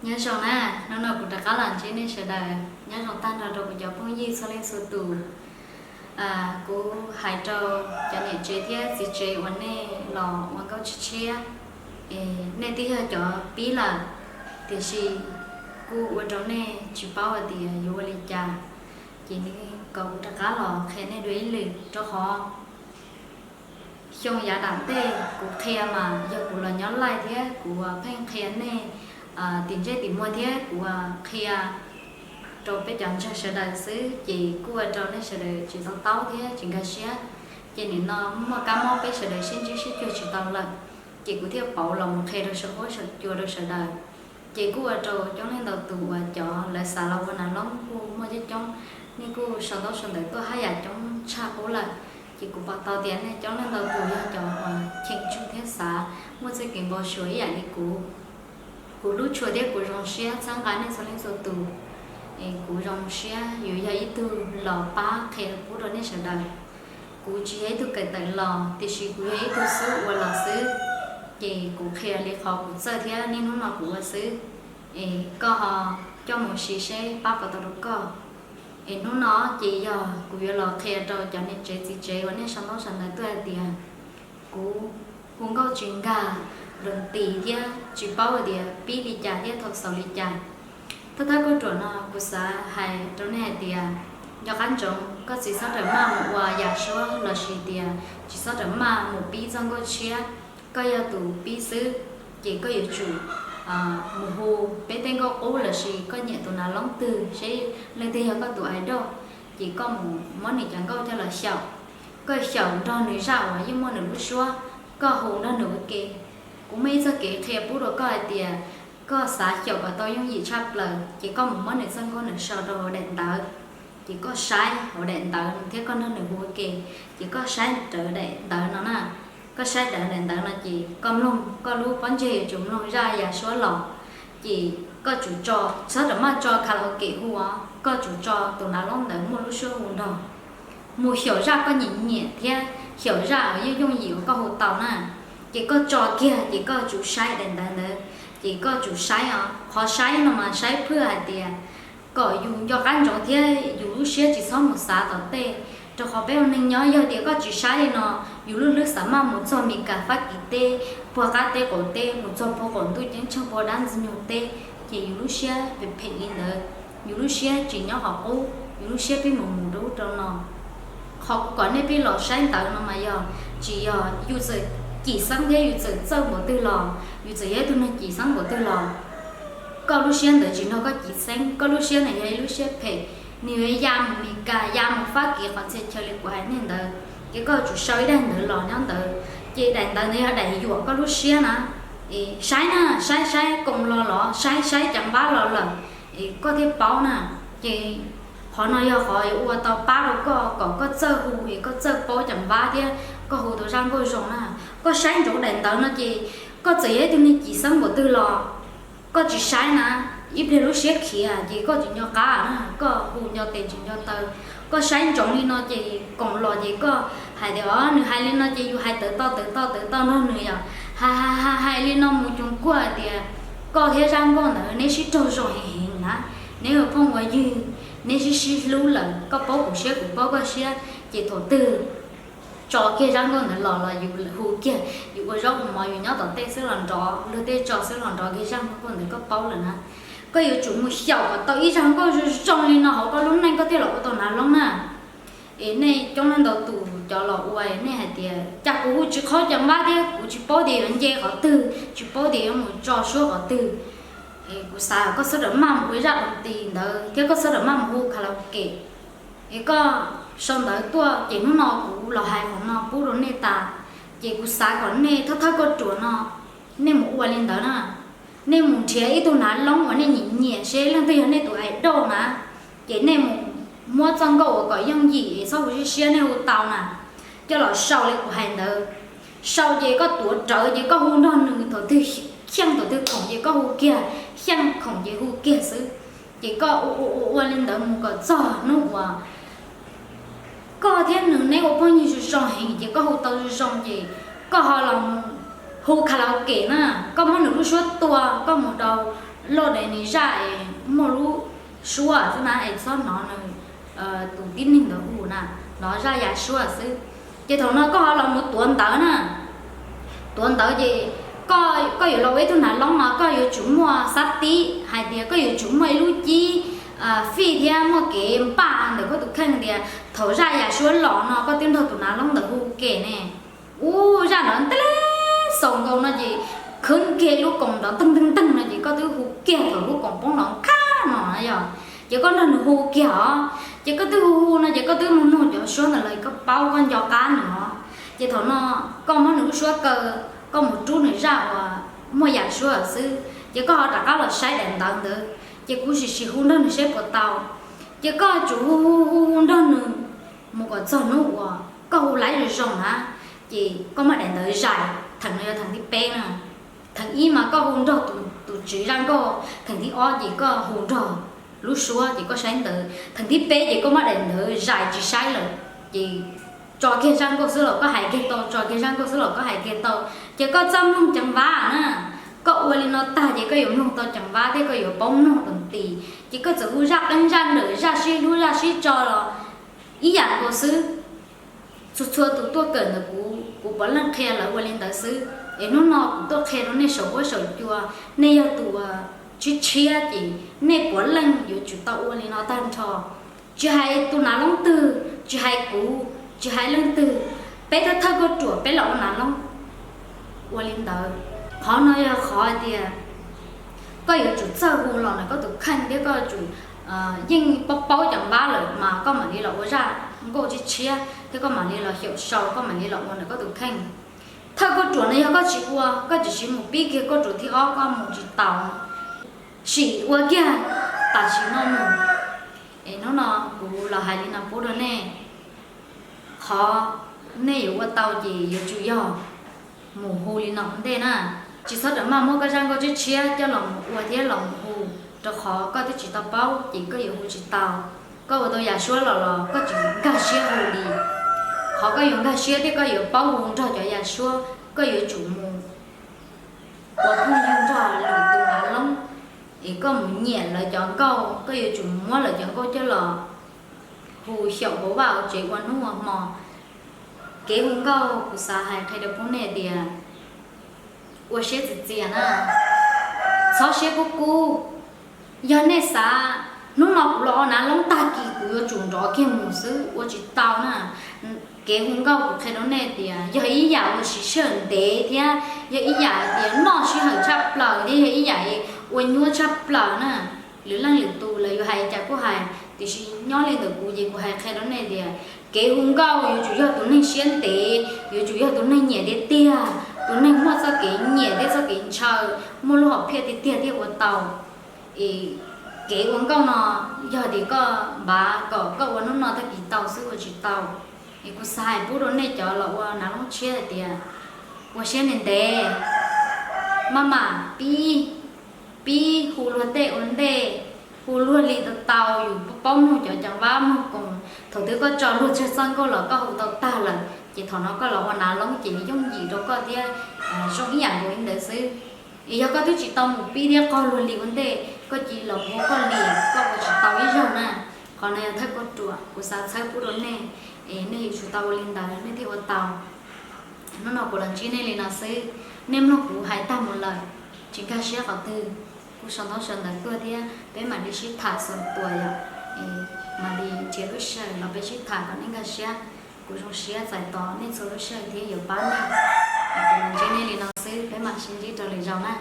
Nyob zoo na, hnub no kuv rov qab los ntsib nej sawv daws. Nyob zoo tag nrho rau kuv cov phooj ywg txhua leej txhua tus. Kuv hais rau cov niam tsev thiab txiv tsev uas nej los ua nkauj tshiab tshiab, nej twb yog cov pib lawm, tiam sis kuj ua rau nej tsis paub hais tias yuav ua li cas, ces kom kuv rov qab los qhia nej dua ib lwm rau qhov xyoo yav dam ntej kuv qhia mas yog kuv los nyob laij thiab kuv pheej qhia nej tim ntsej tim muag thiab kuv qhia rau peb cov ntseeg sawv daws xwb, ces kuj ua rau nej sawv daws tsis to taub thiab tsis nkag siab. Ces nim no muaj kab mob peb sawv daws sib ntsib sib cuag tsis tau lawm, ces kuv thiaj pauv los mus qhia rau saum huab saum cua rau sawv daws. Ces kuj ua rau coob leej ntau tus uas cov lawv xav los ua nav loob kuj muaj coob coob, nej kuj sau ntaub sau ntawv tuaj haj yam coob tshaj qub lawm. Ces kuv pom tau tias nej coob leej ntau tus yog cov uas cheem tsum thiab xav muaj txoj kev npau suav ib yam li kuv. Kuv hlub tshua thiab kuv zoo siab txhawb nqa nej txhua leej txhua tus. Kuv zoo siab yuav yog ib tug los pab qhia pub rau nej sawv daws. Kuv tsis yog ib tug kawm tawm los, tiam sis kuv yog ib tug xub ua los xwb. Ces kuv qhia li qhov kuv txawj thiab niaj hnub no kuv ua xwb. Es koj ho coj mus siv seb pab puas tau rau koj. Es hnub no ces yog kuv yuav los qhia rau cov niam tsev txiv tsev uas nej sau ntaub sau ntawv tuaj hais tias kuv hu nkauj tsis nkag, luag ntis thiab tsis paub hais tias pib li cas thiab thaum xaus li cas. Thawj thawj kauj ruam no kuv xav hais rau nej hais tias, nco qab ntsoov koj tsis txhob rawm maj mus ua yam suab lossis tias tsis txhob rawm maj mus pib txoj nkauj tshiab. Koj yog tus pib xwb, ces koj yuav tsum mus hu peb tej nkauj qub lossis koj nyiam tus nav loob twg seb leej twg yog koj tus idol, ces koj mus muab nws cov nkauj coj los xyaum. Koj xyaum nrog nws zaj uas yeej muaj nws lub suab, koj hu nrog nws ua ke. Kuv muaj ib txoj kev qhia pub rau koj hais tias koj xav xyaum kom tau yooj yim tshaj plaws ces koj mus muab nws txoj nkauj nws sau rau hauv daim ntawv, ces koj saib hauv daim ntawv thiab koj nrog nws hu ua ke, ces koj saib rawv daim ntawv no na, koj saib rawv daim ntawv no ces koj mloog, koj lub pob ntseg yuav tsum mloog zaj yam suab los, ces koj tsum tso, txhob rawm maj tso karaoke hu os, koj tsum tso tus nav loob ntawd muaj lub suab hu nrog. Mus xyaum zaj koj nyiam nyiam thiab xyaum zaj uas yooj yooj yim uas koj hu tau na, ces koj tso kiag ces koj tsum saib daim ntawv ntawd, ces koj tsum saib os. Qhov saib no mas saib phwj hais tias kom yus nco qab ntsoov thiab yus lub siab tsis txhob mus xav tom tej, rau qhov peb ua neeg nyob yog tias koj tsis saib li no, yus lub hlwb xav maj mus txog Mes Kas Fab Kis teb, puag qab teb qaum teb, mus txog puag qaum ntuj ceeb tsheej puag dab ntxwg nyoog teb, ces yus lub siab phem phem li ntawd, yus lub siab tsis nyob qhov qub, yus lub siab pib mus mus rau ub rau no. Qhov kuv kom nej pib los saib ntawv no mas yog, tsis yog yus txawm cim xeeb thiab yus txawm txawj npaum twg los, yus txawm yog ib tug neeg cim xeeb npaum twg los, koj lub siab ntawd tsis nrog koj cim xeeb, koj lub siab ntawd yog ib lub siab phem, nws yuav ya mus Mes Kas ya mus Fab Kis qhov txhia chaw li kuv hais nej ntawd, ces koj tsum sau ib daim ntawv los nyob ntawd, ces daim ntawv ntawd yog daim yuam koj lub siab na. Es saib na, saib saib koom los los saib saib cas npab los lawm, es koj thiaj paub na. Ces qhov no yog qhov yuav ua tau pab rau koj kom koj txawj hu es koj txawj paub cas npab thiab koj hu tau zaj nkauj zoo na. Koj saib ntsoov daim ntawv no ces koj txawm yog ib tug neeg cim xeeb npaum twg los koj tsis saib na, ib pliag lub siab khiav ces koj tsis nco qab na, koj hu nco tes tsis nco taw. Koj saib ntsoov li no ces koom los ces koj hais tias, o, nws hais li no ces yus hais tawv toj tawv toj tawv toj nrog nws yom, hais hais hais li no mus cuag kuaj hais tias koj thiab zaj nkauj ntawd neb sib raug zoo heev heev na, neb ua phooj ua ywg, neb sib sib hlub lawm, koj paub kuv siab kuv paub koj siab, ces thaum twg tso kiag zaj nkauj ntawd los los yus hu kiag, yus ua zaub ua mov yus nyob tom tej xwb los nrov, luag tej tso xwb los nrov kiag zaj nkauj ntawd koj paub lawm na. Koj yuav tsum mus xyaum kom tau ib zaj nkauj zoo zoo li no hauv koj lub neej koj thiaj los ua tau nav loob na. Es nej coob leej ntau tus cov los ua nej hais tias cas kuv hu tsis qhov cas npab thiab kuv tsis paub tias yuav nce qhov twg, tsis paub tias yuav mus tso suab qhov twg. Kuv xav koj txhob rawm maj mus ua zaj tis ntawd thiab koj txhob rawm maj mus hu karaoke. Es koj sau ntawv tuaj ces hnub no kuv los hais qhov no pub rau nej tas, ces kuv xav kom nej thawj thawj kauj ruam no nej mus ua li ntawd na. Nej mus nrhiav ib tug nav loob uas nej nyiam nyiam seb leej twg yog nej tus idol na, ces nej mus muab txoj nkauj uas kom yooj yim es txhob hu siab siab nej hu tau na, coj los sau li kuv hais ntawd. Sau ces koj tuav rawv ces koj hu nrog nws, thaum twg xyeej thaum twg khoom ces koj hu kiag, xyeej khoom ces hu kiag xwb. Ces koj ua ua ua ua li ntawd mus kom txog hnub uas koj thiab nws neb ua phooj ywg zoo zoo heev ces koj hu tau zoo zoo ces koj ho los mus hu karaoke na, koj muab nws lub suab tua, koj mus daus loj de nws zaj es muaj lub suab xwb na, es txhob hnov nws tus tib neeg ntawd hu na, hnov zaj ya suab xwb. Ces thaum no koj ho los mus tuav ntawv na, tuav ntawv ces koj yuav los ua ib tug nav loob no koj yuav tsum muaj xab tib hais tias koj yuav tsum muaj ib lub cib fij thiab muaj kev npaj ntawm koj tus kheej tias thaum zaj ya suab los no koj twb nrog tus nav loob ntawd hu ke ne. Ub, zaj ntawd ntev xaus nkaus no ces khwb kiag lub koos nrov teeg teeg teeg no ces koj twb hu kiag thaum lub koos poob nrov qab no yog, ces koj nrog nws hu kiag os. Ces koj twb hu hu no ces koj twb mus mloog cov suab ntawd lawm, koj paub koj nco qab nws os. Ces thaum no koj muab nws lub suab kaw, koj mus rub nws zaj uas muaj ya suab xwb, ces koj ho rov qab los saib daim ntawv ntawd. Ces kuv sim sim hu nrog nws saib puas tau. Ces koj tsum hu hu hu hu nrog nws mus kom txog hnub uas koj hu laib zoo zoo na, ces koj muab daim ntawv zais. Theem no yog theem thib peb na. Theem ib mas koj hu nrog tus tswv zaj nkauj, theem thib ob ces koj hu nrog lub suab ces koj saib ntawv, theem thib peb ces koj muab daim ntawv zais tsis saib lawm, ces tso kiag zaj nkauj xwb los koj hais kiag tau, tso kiag zaj nkauj xwb los koj hais kiag tau. Ces koj txawj mloog ceev vab na, koj ua li no tag ces koj yuav mloog tau ceev vab thiab koj yuav paub mloog doo tis. Ces koj txawm hu zaj qeeb zaj nrawm, zaj sib hlub zaj sib tso los ib yam nkaus xwb. Txhua txhua tus tuaj kawm ntawm kuv, kuv puav leej qhia lawv ua li ntawd xwb. Es hnub no kuv tuaj qhia rau nej saum huab saum cua, nej yog tus tshiab tshiab ces nej puav leej yuav tsum tau ua li no tag nrho. Tsis hais tus nav loob twg, tsis hais kuv, tsis hais leej twg, peb thawj thawj kauj ruam peb los ua nav loob ua li ntawd. Qhov no yog qhov hais tias koj yuav tsum txawj hu los ntawm koj tus kheej thiab koj yuav tsum yeej paub paub ceev vab lawm mas koj mam li los ua zaj nkauj tshiab tshiab thiab koj mam li los xyaum sau, koj mam li los ua ntawm koj tus kheej. Thawj kauj ruam no yog koj tsis ua, koj tsis mus pib kiag kauj ruam thib ob koj mus tsis tau. Sim ua kiag tam sim no mus. Es hnub no kuv los hais li no pub rau nej. Qhov nej yuav ua tau ces yuav tsum yog mus hu li no ua ntej na. Tsis txhob rawm maj muab koj zaj nkauj tshiab tshiab coj los mus ua thiab los mus hu, rau qhov koj twb tsis tau paub ces koj yuav hu tsis tau. Koj ua tau yam suab los los koj tsis nkag siab hu li. Qhov koj yuav nkag siab thiab koj yuav paub hu nrog cov yam suab, koj yuav tsum mus ua phooj ywg nrog lwm tus nav loob, es koj mus nyiam lawv cov nkauj, koj yuav tsum muab lawv cov nkauj coj los hu xyaum hauv vaj hauv tsev ua hnub ua hmo. Kev hu nkauj kuv xav hais qhia rau pub nej tias ua siab txias txias na, txhob siab kub kub. Yog nej xav hnub no kuv los ua nav loob tag kis kuv yuav tsum nrov kiag mus xwb, ua tsis tau na. Kev hu nkauj kuv qhia rau nej tias yog ib yam uas siv sij hawm ntev thiab yog ib yam hais tias noj sij hawm tshaj plaws thiab yog ib yam ua nyuaj tshaj plaws na. Lwm leej lwm tus lawv yuav hais cas kuj hais, tiam sis nyob li ntawm kuv ces kuv hais qhia rau nej tias kev hu nkauj yuav tsum yog tus neeg siab ntev, yuav tsum yog tus neeg nyiam tiag tiag, tus neeg muaj txoj kev nyiam thiab txoj kev ntshaw, muaj lub hom phiaj tiag tiag thiaj ua tau. Es kev ua nkauj no yog tias koj npaj kom koj ua hnub no tag kis tau xwb ua tsis tau. Es kuv xav hais pub rau nej cov los ua nav loob tshiab hais tias ua siab ntev ntev, maj mam pib, pib hu luag tej ua ntej, hu luag li tau tau, yus paub mloog cov ceev vab mloog koos. Thaum twg koj tso luag tsawg txoj nkauj los koj hu tau tag lawm ces thaum no koj los ua nav loob ces yooj yim rau koj thiab zoo ib yam nkaus li ntawd xwb. Es yog koj twb tsis tau mus pib thiab qog luag li ua ntej, koj cia li los ua koj li, koj ua tsis tau ib zaug na. Qhov no yog thawj kauj ruam kuv xav txhawb pub rau nej, es nej yuav tsum tau ua li ntawd nej thiaj ua tau. Hnub no kuv los ntsib nej li no xwb, nej mloog kuv hais tag mus lawm, tsis nkag siab qhov twg, kuj sau ntaub sau ntawv tuaj thiab peb mam li sib tham xaus tuas yom, mam li nrhiav lub sij hawm los peb sib tham kom nej nkag siab. Kuv zoo siab txais tos nej txhua lub sij hawm thiab yuav pab nej. Kuv los ntsib nej li no xwb, peb mam sib ntsib rau lwm zaus na.